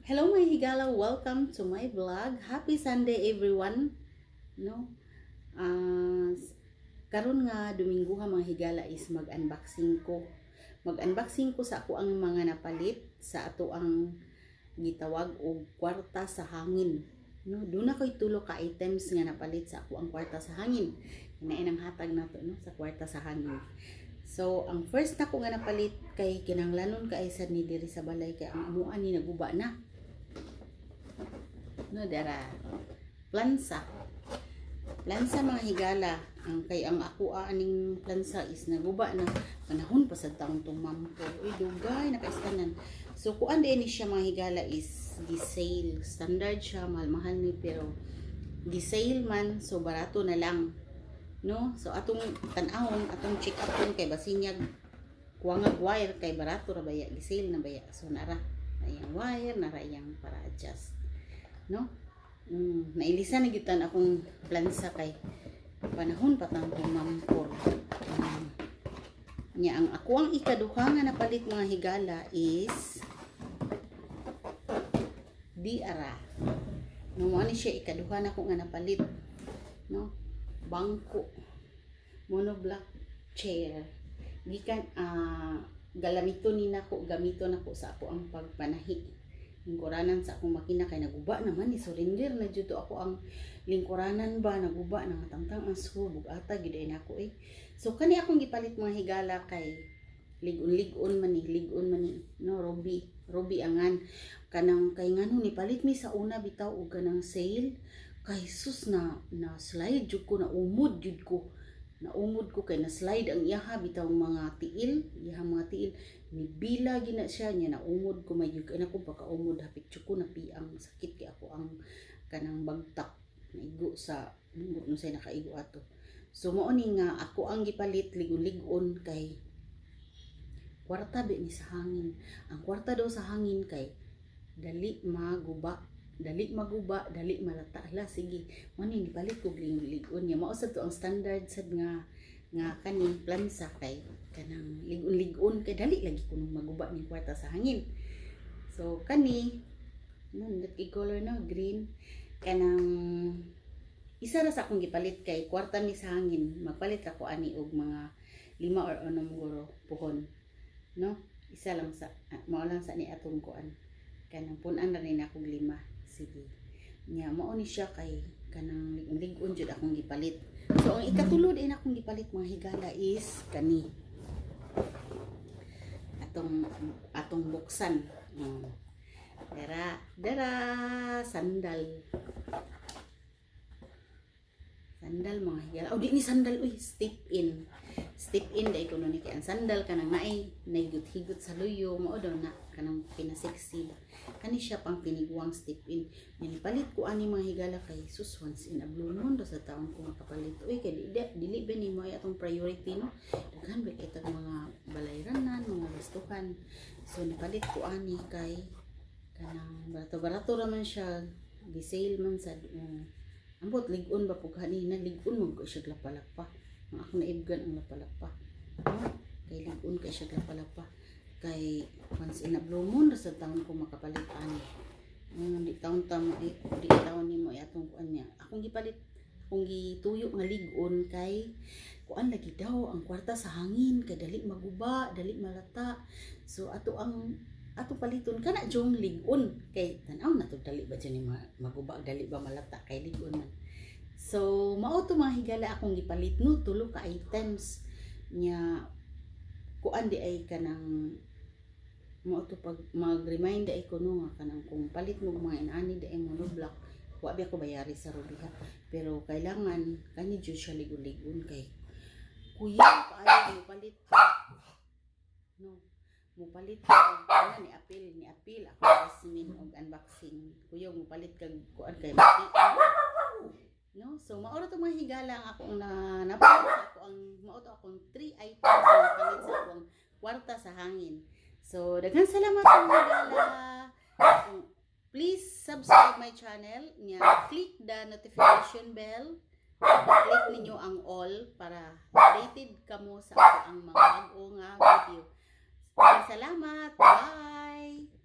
Hello, mga higala, welcome to my vlog. Happy Sunday, everyone. No? Karon nga Domingo ha, mga higala, is mag-unboxing ko. Mag-unboxing ko sa ako ang mga napalit sa ato ang gitawag og kwarta sa hangin. No, duna ko'y tulo ka items nga napalit sa ako ang kwarta sa hangin. Kinain ang hatag nato, no, sa kwarta sa hangin. So, ang first nako nga napalit kay kinahanglanon kay sad ni diri sa balay kay ang amuan ni naguba na. No, dara. Plansa. Plansa, mga higala. Ang kay ang ako aning plansa is naguba na, panahon pa sa taong tong mampo. Uy, dugay nakaistanan. So kuan din ni siya, mga higala, is gi-sale. Standard siya, mahal-mahal ni pero gi-sale man, so barato na lang. No? So atong tan-awon, atong check up kay basinyag kuwangag wire kay barato ra baya, gi-sale na baya. So nara iyang wire, nara iyang para adjust. No? Nailisan na gyud akong plansa kay panahon pa tang mampor. Nya ang ako ang ikaduha nga napalit, mga higala, is di ara. No, mo ni siya ikaduha na ko nga napalit. No? Bangko. Monoblock chair. Gikan galamito ni nako, gamito nako sa ako ang pagpanahi. Lingkuranan sa akong makina kay naguba naman ni, surrender na jud to ako ang lingkuranan ba, naguba na nga tangtang ang screw, bug-ata gyud ay nako eh. So kani akong gipalit, mga higala, kay lig-on-lig-on man ni, lig-on man ni, no, Ruby, Ruby angan kanang kay ngano ni palit mi sa una bitaw og kanang sale kay sus na na slide jud ko, na umod jud ko, naumod ko kay na slide ang iyaha bitaw mga tiil, iyaha mga tiil ni bila gina siya niya, naumod ko may gyud ko pagkaumod, hapit jud ko napiang sakit kay ako ang kanang bagtak naigo sa no say nakaigo ato. So mao ni nga ako ang gipalit, ligon-ligon kay kwarta bi ni sa hangin. Ang kwarta daw sa hangin kay dali maguba, dali maguba, dali malata. Hala, sige, mo ni gipalit ko ligon-ligon niya. Mao sad to ang standard sad nga nga kaning plansa kay kanang ligon-ligon kay dali lagi kunong maguba ning kwarta sa hangin. So kani, no, nindot color, no, green. Kanang isa ra sa akong gipalit kay kwarta mi sa hangin, magpalit ako ani og mga lima or unom guro puhon, no. Isa lang sa mao lang sa ni atong kuan, kanang punan ra ni nako lima. Sige nya, mao ni siya kay kanang lig-on jud akong gipalit. So ang ikatulo din akong gipalit, mga higala, is kani atong atong buksan. Dara dara, sandal. Sandal, mga higala. Oh, di ni sandal uy, step in. Step in dai kuno ni kay ang sandal kanang naay nahigot-higot sa luyo, mao daw na kanang pinasexy ba. Kani siya pang tiniguang step in. Yan, palit ko ani, mga higala, kay sus, once in a blue moon do sa taon ko makapalit. Uy, kay di, dili ba ni mo ay atong priority, no. Daghan ba kay tag mga balayranan, mga gastuhan. So nipalit ko ani kay kanang barato-barato ra man siya, gi-sale man sa ambot lig-on ba pug hanina, lig-on man ko siya lapalapa. Ang ako naibgan ang lapalapa. No? Kay lig-on kay siya lapalapa. Kay once in a blue moon ra sa taon ko makapalit ani. Di taon ta mo eh, di taon nimo ay atong kuan niya. Akong gipalit, akong gituyo nga lig-on kay kuan lagi daw ang kwarta sa hangin kay dali maguba, dali malata. So ato ang atong paliton kana jung lig-on kay tan-aw na to, dali ba dyan ni maguba, dali ba malata kay lig-on man. So mao to, mga higala, akong gipalit, no, tulo ka items nya. Kuan di ay kanang mao to pag mag-remind ay ko, no, nga kanang kung palit mo mga inani di ay monoblock, wa biya ko bayari sa Ruby ha, pero kailangan kani jud siya ligon-ligon kay kuya kaayo mo palit ka, no, mo palit ka og ana ni apil ako Jasmine og unboxing, kuya, mo palit kag kuan kay mati, no. So mao ra to, mga higala, ang akong na napalit sa ako ang mao to akong three items na napalit sa akong kwarta sa hangin. So daghan salamat, mga higala. Please subscribe my channel nya, click the notification bell, click ninyo ang all para updated kamo sa ako ang mga bag-o nga video. Salamat. Bye.